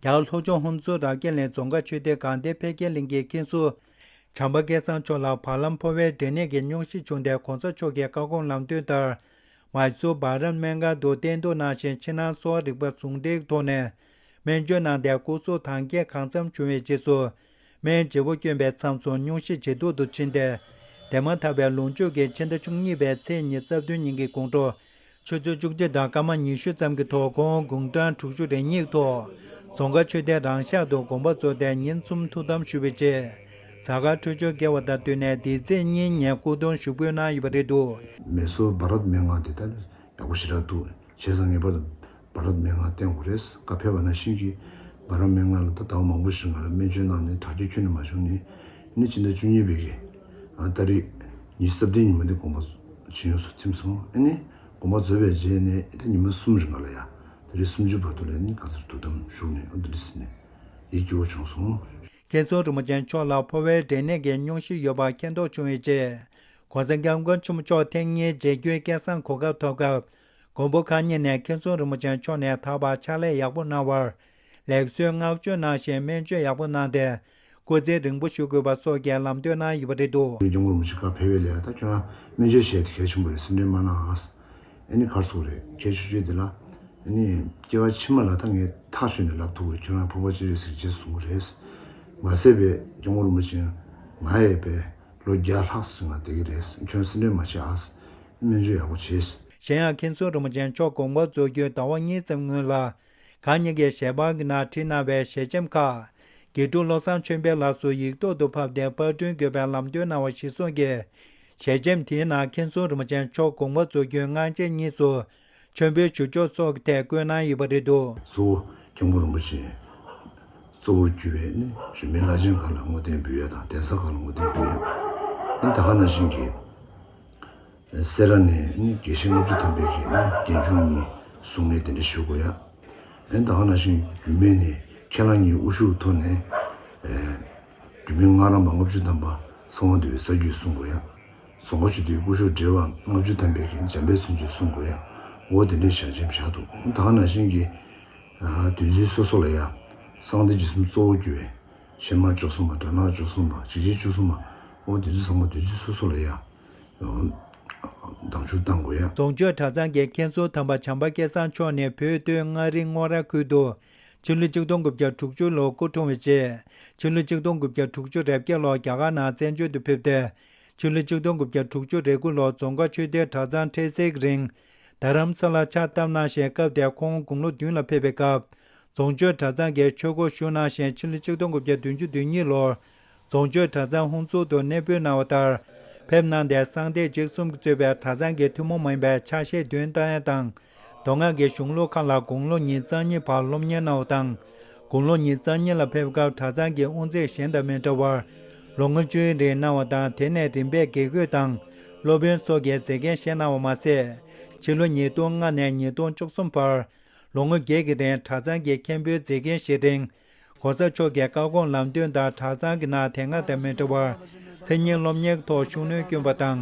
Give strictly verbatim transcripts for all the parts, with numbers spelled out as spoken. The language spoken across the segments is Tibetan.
ཡང་ལྷོ་ཕྱོགས་ཧུན་སུར་རབ་རྒྱས་གླིང་རྫོང་ཁག་ཆོས་སྡེ་སྒང་སྡེ་འཕེལ་རྒྱས་གླིང་གི་མཁན་ཟུར་བྱམས་པ་སྐལ་བཟང་མཆོག་ལ་བར་ལམ་ཕོ་བའི་འབྲས་ནད་ཀྱི་སྙུང་གཞི་བྱུང་སྟེ། ༸གོང་ས་མཆོག་གི་བཀའ་དགོངས་ལམ་སྟོན་ལྟར། མའི་སུར་བྷ་རཏ་སྨན་ཁང་དུ་བསྟེན་གཏུགས་གནང་ཞིང་། ཕྱི་ནང་གསོ་བ་རིག་པ་ཟུང་འབྲེལ་གྱི་ཐོག་ནས་སྨན་བཅོས་གནང་སྟེ། སྐུ་གཟུགས་དྭངས་སྐྱེད་གང་འཚམ་བྱུང་བའི་རྗེས་སུ། སྨན་ལྗིད་པོ་བསྐྱོན་པའི་མཚམས་སུ་སྙུང་གཞི་ཇེ་སྡུག་ཏུ་ཕྱིན་ཏེ། འདས་མ་ཐག་པའི་ལོ་མཇུག་གི་ཕྱི་ཟླ་བཅུ་གཉིས་པའི་ཚེས་ཉི་ཤུ་རྩ་བདུན་ཉིན་གྱི་དགོང་དྲོ། ཆུ་ཚོད་བཅུ་གཅིག་དང་སྐར་མ་ཉི་ཤུ་ཙམ་གྱི་ཐོག་ཁོང་དགུང་གྲངས་དྲུག་ཅུ་རེ་གཉིས་ཐོག་རྫོང་ཁ་ཆོས་སྡེ་རང་ཤག་ཏུ་དགོངས་པ་རྫོགས་ཏེ་ཉིན་གསུམ་ཐུགས་དམ་བཞུགས་པའི་རྗེས། གཟའ་སྐར་འཕྲོད་སྦྱོར་དགེ་བ་དང་བསྟུན་ནས་འདི་ཚེས་གཉིས་ཉིན་སྐུ་གདུང་ཞུགས་འབུལ་གནང་ཡོད་པ་རེད་འདུག་མེ་སོར་བྷ་རཏ་སྨན་ཁང་དེ་ད་ཡག་པོ་ཞེ་དྲག་འདུག་བྱས་ཙང་ངེས་པར་དུ་བྷ་རཏ་སྨན་ཁང་བསྟེན་དགོས་རེད། བཀའ་ཕེབས་པ་ནང་བཞིན་གྱི་བྷ་རཏ་སྨན་ཁང་ལ་ད་ཟླ་བ་མང་པོ་ཞིག་ང་ལ་སྨན་བཅོས་གནང་ནས་དྲག་སྐྱེད་ཁྱོན་ནས་མ་བྱུང་ནས། ཨ་ནི་ཕྱི་ཟླ་བཅུ་གཉིས་པའི་གི་ཨ་ཏ་རིག་ཉི་ཤུ་རྩ་བདུན་ཉིན་མོ་འདི་དགོངས་པ་ཇི་ཡོངས་སུ་ཚིམས་སོང་། ཨ་ནི་དགོངས་པ་རྫོགས་པའི་རྗེས་ནས་ད་ཉི་མ་གསུམ་རིང་ག་ལ་ཡ་ཏ་རིག་སུམ་ཅུ་བར་དུ་ལ་ནི་ག་ཚོད་ཐུགས་དམ་བཞུགས་ནས། ཨ་འདི་འདྲ་ཟེར་ནས་ཡིད་སྐྱོ་བོ་བྱུང་སོང་། མཁན་ཟུར་རིན་པོ་ཆེ་མཆོག་ལ་ཕོ་བའི་འབྲས་ནད་ཀྱི་སྙུང་གཞི་ཡོད་པ་མཁྱེན་རྟོགས་བྱུང་བའི་རྗེས། ༸གོང་ས་༸སྐྱབས་མགོན་ཆེན་པོ་མཆོག་ཐེངས་གཉིས་རྗེས་ཁྱོན་སྐལ་བཟང་གོ་སྐབས་ཐོབ་སྐབས། མགོན་པོ་གང་ཉིད་ནས་མཁན་ཟུར་རིན་པོ་ཆེ་མཆོག་ནས་ད་བར་ཕྱག་ལས་ཡག་པོ་གནང་བར། ལེགས་གསོལ་བསྔགས་བརྗོད་གནང་ཞིང་སྨན་བཅོས་ཡག་པོ་གནང་སྟེ། སྐུ་ཚེ་རིང་པོ་བཞུགས་དགོས་པ་སོགས་ཀྱི་ལམ་སྟོན་གནང་ཡོད་པ་རེད་འདུག་སྐྱབས་མགོན་རིན་པོ་ཆེ་བཀའ་ཕེབས་པ་ལ་ཡ་ད་ཁྱོད་རང་སྨན་བཅོས་བྱས་ཏེ་གལ་ཆེན་པོ་རེད། སེམས་ཁྲལ་མ་གནང་ཨ། ཨ་ནི་ག་རེ་ཟེར་དགོས་རེད། གལ་ཆེ་ཤོས་དེ་ལ་ཨ་ནི་སྐྱེ་བ་ཕྱི་མ་ལ་ད་ངས་ཐག་ཆོད་ནས་ལབ་ཐུབ་ཀྱི་རེད། ཁྱོད་རང་ཕོར་པ་གཅིག་རེད་ཟེར་རྗེས་སུ་བཟུང་གི་རེད། མ་ཟད་པའི་སྐྱབས་མགོན་རིན་པོ་ཆེ་ང་ཡི་པའི་ལོ་བརྒྱ་ལྷག་ཙམ་ང་བསྡད་ཀྱི་རེད། ཁྱོད་རང་སེམས་ཁྲལ་མ་བྱེད་ཨ། སྨན་བཅོས་ཡག་པོ་བྱས། གཞན་ཡང་མཁན་ཟུར་རིན་པོ་ཆེ་མཆོག་དགོངས་པ་རྫོགས་རྒྱུའི་ཟླ་བ་གཉིས་ཙམ་སྔོན་ལ། གང་ཉིད་ཀྱི་ཞལ་པར་གྱི་ནང་བྲིས་གནང་བའི་ཞལ་ཆེམས་ཁག་དགེ་ཕྲུག་བློ་བཟང་ཆོས་འཕེལ་ལགས་སུ་ཡིག་ཐོག་ཏུ་ཕབ་སྟེ་པར་སྐྲུན་དགོས་པའི་ལམ་སྟོན་གནང་བ་གཞིར་བཟུང་གིས། ཞལ་ཆེམས་དེའི་ནང་མཁན་ཟུར་རིན་པོ་ཆེ་མཆོག་དགོངས་པ་རྫོགས་རྒྱུའི་སྔ་རྗེས་གཉིས་སུ་མཆོད་འབུལ་ཞུ་ཕྱོགས་སོགས་ཀྱི་ཐད་བཀོད་གནང་ཡོད་པ་རེད་འདུག་གཙོ་བོ་སྐྱབས་མགོན་རིན་པོ་ཆེ་གཙོ་བོར་གྱུར་པའི་ནི་རིས་མེད་བླ་ཆེན་ཁག་ལ་བསྔོ་རྟེན་འབུལ་ཡ་དང་། གདན་ས་ཁག་ལ་བསྔོ་རྟེན་འབུལ་ཡ། ཨ་ནི་ད་ག་ནང་བཞིན་གྱི་སེ་ར་ནས་ནི་དགེ་བཤེས་ལྔ་བཅུ་ཐམ་པའི་གི་ནི་རྒྱན་ཆུང་གཉིས་གསུང་མཁན་དེ་འདྲ་ཞུ་དགོས་ཡ། ཨ་ནི་ད་ག་ནང་བཞིན་རྒྱུད་སྨད་ནས་ཁས་བླངས་གཉིས་དབུ་བཞུགས་ཐོག་ནས་ཨེ་རྒྱུད་སྨད་སྔགས་རམས་པ་ལྔ་བཅུ་ཐམ་པ་གསང་བ་འདུས་པའི་རྩ་རྒྱུད་གསུང་དགོས་ཡ། རྫོང་ཁ་ཆོས་སྡེའི་སྐུ་ཞབས་བགྲེས་པ་ལྔ་བཅུ་ཐམ་པའི་གི་འཇམ་དཔལ་མཚན་བརྗོད་གསུང་དགོས་ཡ། འོ་དེ་འདྲའི་ཞལ་ཆེམས་བཞག་འདུག་ད་ག་ནང་བཞིན་གྱི་ཨ་དུས་ཚོད་སོ་སོ་ལ་ཡ་གསང་བདེ་འཇིགས་གསུམ་གཙོ་བོ་གྱུར་པའི་གཞས་མ་བཅུ་གསུམ་པ། སྦྲ་ནག་བཅུ་གསུམ་པ། འཇིགས་བྱེད་བཅུ་གསུམ་པ། འོ་དེ་ཚོ་ཚང་མ་དུས་ཚོད་སོ་སོ་ལ་ཡ་ཨ་གདན་ཞུ་བཏང་དགོས་ཡ། རྫོང་ཆོས་གྲྭ་ཚང་གི་མཁན་ཟུར་དམ་པ་བྱམས་པ་སྐལ་བཟང་མཆོག་ནི་བོད་སྟོད་མངའ་རིས་སྔོ་ར་ཁུལ་དུ་ཕྱི་ལོ་ཆིག་སྟོང་དགུ་བརྒྱ་དྲུག་ཅུ་ལོར་སྐུ་འཁྲུངས་པའི་རྗེས། ཕྱི་ལོ་ཆིག་སྟོང་དགུ་བརྒྱ་དྲུག་ཅུ་རེ་བརྒྱད་ལོར་རྒྱ་གར་ནང་བཙན་བྱོལ་དུ་ཕེབས་ཏེ། ཕྱི་ལོ་ཆིག་སྟོང་དགུ་བརྒྱ་དྲུག་ཅུ་རེ་དགུ་ལོར་རྫོང་ཁ་ཆོས་སྡེའི་གྲྭ་ཚང་འཕྲལ་སེལ་གྱི་རིང་རྡ་རམ་ས་ལར་ཕྱག་བཏབ་གནང་ཞིང་། སྐབས་དེར་ཁོང་དགུང་ལོ་བདུན་ལ་ཕེབས་པའི་སྐབས། རྫོང་ཆོས་གྲྭ་ཚང་གི་ཆོས་སྒོར་ཞུགས་གནང་ཞིང་། ཕྱི་ལོ་ཆིག་སྟོང་དགུ་བརྒྱ་བདུན་ཅུ་དོན་གཉིས་ལོར་རྫོང་ཆོས་གྲྭ་ཚང་ཧུན་སུར་དུ་གནས་སྤོས་གནང་བ་ལྟར། ཕེབས་གནང་སྟེ་གསང་བདེ་འཇིགས་གསུམ་གྱིས་གཙོས་པའི་གྲྭ་ཚང་གི་ཐུན་མོང་མ་ཡིན་པའི་ཕྱག་བཞེས་འདོན་བཏང་ཡ་དང་། མདོ་སྔགས་ཀྱི་གཞུང་ལུགས་ཁག་ལ་དགུང་ལོ་ཉེར་གཉིས་བར་སློབ་གཉེར་གནང་བ་དང་། དགུང་ལོ་ཉེར་གཉིས་ལ་ཕེབས་སྐབས་གྲྭ་ཚང་གི་དབུ་མཛད་གཞན་དང་མི་འདྲ་བར་ལོ་ངོ་བཅུའི་རིང་གནང་བ་དང་། དེ་ནས་རིམ་པས་དགེ་བསྐོས་དང་སློབ་དཔོན་སོགས་ཀྱི་མཛད་འགན་བཞེས་གནང་བ་མ་ཟད། ཕྱི་ལོ་ཉིས་སྟོང་ལྔ་ནས་ཉིས་སྟོང་བཅུ་གསུམ་བར་ལོ་ངོ་བརྒྱད་ཀྱི་རིང་གྲྭ་ཚང་གི་མཁན་པོའི་མཛད་འགན་བཞེས་རིང་། ༸གོང་ས་མཆོག་གི་བཀའ་དགོངས་ལམ་སྟོན་ལྟར་གྲྭ་ཚང་གི་ནང་དེ་སྔ་དང་མི་འདྲ་བར་མཚན་ཉིད་སློབ་གཉེར་ཐོག་ཤུགས་སྣོན་བསྐྱོན་པ་དང་།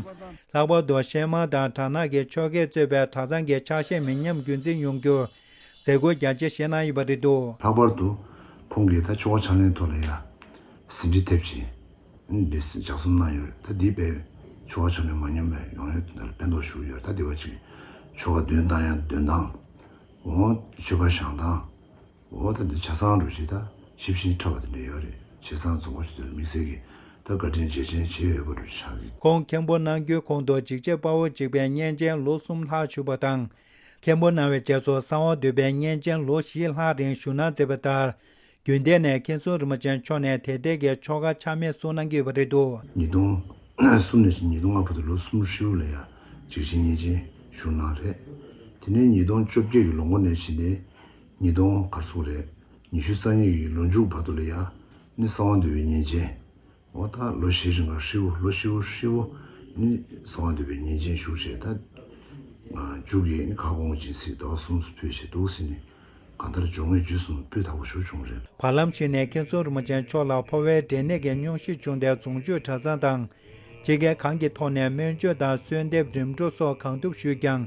ལྷག་པར་དུ་གཞས་མ་དང་སྦྲ་ནག་གི་ཆོ་གས་གཙོས་པའི་གྲྭ་ཚང་གི་ཕྱག་བཞེས་མི་ཉམས་རྒྱུན་འཛིན་ཡོང་རྒྱུར་མཛད་སྒོ་རྒྱ་ཆེ་བཞེས་གནང་ཡོད་པ་རེད་འདུག་ལྷག་པར་དུ་ཁོང་གིས་ད་ཆོ་ག་ཕྱག་ལེན་ཐོག་ལ་ཡ་ཟིན་བྲིས་ཐེབས་ཤིང་འདི་ལྗགས་རྩོམ་གནང་ཡོད་རེད། ད་འདི་དཔེ་ཆོ་ག་ཕྱག་ལེན་མ་ཉམས་པའི་ཡོང་ཡོད་དེ་ལ་ཕན་ཐོགས་ཞུ་གི་ཡོད་རེད། ད་འདི་བ་ཅིག་ཆོ་ག་འདོན་སྟངས་ཡང་འདོན་སྟངས། འོ་མཆོད་པ་བཞེངས་སྟངས། འོ་ད་འདི་ཆ་ཚང་རུ་ཞིག་ད་ཞིབ་ཞིང་ཕྲ་བ་དེ་འདྲ་ཡོད་རེད། བྱས་ཙང་རྫོང་ཁ་ཆུ་ཚོད་དམིགས་བསལ་གྱི་ད་བཀའ་དྲིན་རྗེས་དྲན་བྱས་ཡོད་པ་རུ་ཆགས་ཀྱི། ཁོང་མཁན་པོ་གནང་རྒྱུའི་གོང་དུ་འཇིགས་བྱེད་དཔའ་བོ་འཇིགས་པའི་བསྙེན་ཆེན་ལོ་གསུམ་ལྷག་བཞུགས་པ་དང་། མཁན་པོ་གནང་བའི་རྗེས་སུ་གསང་བ་འདུས་པའི་བསྙེན་ཆེན་ལོ་བཞི་ལྷག་རིང་བཞུགས་གནང་མཛད་པ་ལྟར། རྒྱུན་གཏན་ནས་མཁན་ཟུར་རིན་པོ་ཆེ་མཆོག་ནས་དེ་འབྲེལ་གྱི་ཆོ་ག་ཆ་མེད་གསུང་གནང་གི་ཡོད་པ་རེད་འདུག་ཉིས་སྟོང་གསུམ་ནས་ཉིས་སྟོང་ལྔ་བར་དུ་ལོ་གསུམ་ཧྲིལ་པོ་ལ་ཡ་འཇིགས་བྱེད་བསྙེན་ཆེན་བཞུགས་གནང་རེད། དེ་ནས་ཉིས་སྟོང་བཅོ་བརྒྱད་ཀྱི་ལོ་འགོ་ནས་ཕྱིན་ཏེ། ཉིས་སྟོང་ག་རེ་ཟེར་དགོས་རེད། ཉི་ཤུ་རྩ་གཉིས་ཀྱི་ལོ་མཇུག་བར་དུ་ལ་ཡ་ནི་གསང་བ་འདུས་པའི་བསྙེན་ཆེན། འོ་ད་ལོ་བཞི་རིང་ག་ཧྲིལ་པོ་ལོ་བཞི་པོ་ཧྲིལ་པོ་ནི་གསང་བ་འདུས་པའི་བསྙེན་ཆེན་བཞུགས་བྱས། ད་མཇུག་གི་ནི་ཁ་སྐོང་སྦྱིན་སྲེག་ཟླ་བ་གསུམ་སྤོས་བྱས་འདུག་ཟེར་ནས་གང་ལྟར་སྦྱོར་དངོས་རྗེས་སུ་སྤོས་དག་པོ་ཞིག་བྱུང་རེད། བར་ལམ་ཞིག་ནས་མཁན་ཟུར་རིན་པོ་ཆེ་མཆོག་ལ་ཕོ་བའི་འབྲས་ནད་ཀྱི་སྙུང་གཞི་བྱུང་སྟེ། རྫོང་ཆོས་གྲྭ་ཚང་དང་། སྤྱི་སྒེར་གང་གི་ཐོག་ནས་སྨན་བཅོས་དང་གསོལ་འདེབས་རིམ་གྲོ་སོགས་གང་ཐུབ་ཞུས་ཀྱང་།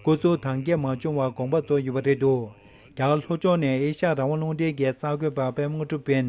སྐུ་གཟུགས་དྭངས་སྐྱེད་མ་བྱུང་བར་དགོངས་པ་རྫོགས་ཡོད་པ་རེད་འདུག་རྒྱ་གར་ལྷོ་ཕྱོགས་ནས་ཨེ་ཤ་ཡ་རང་དབང་རླུང་འཕྲིན་གྱི་གསར་འགོད་པ་པད་མ་དངོས་གྲུབ་ཡིན།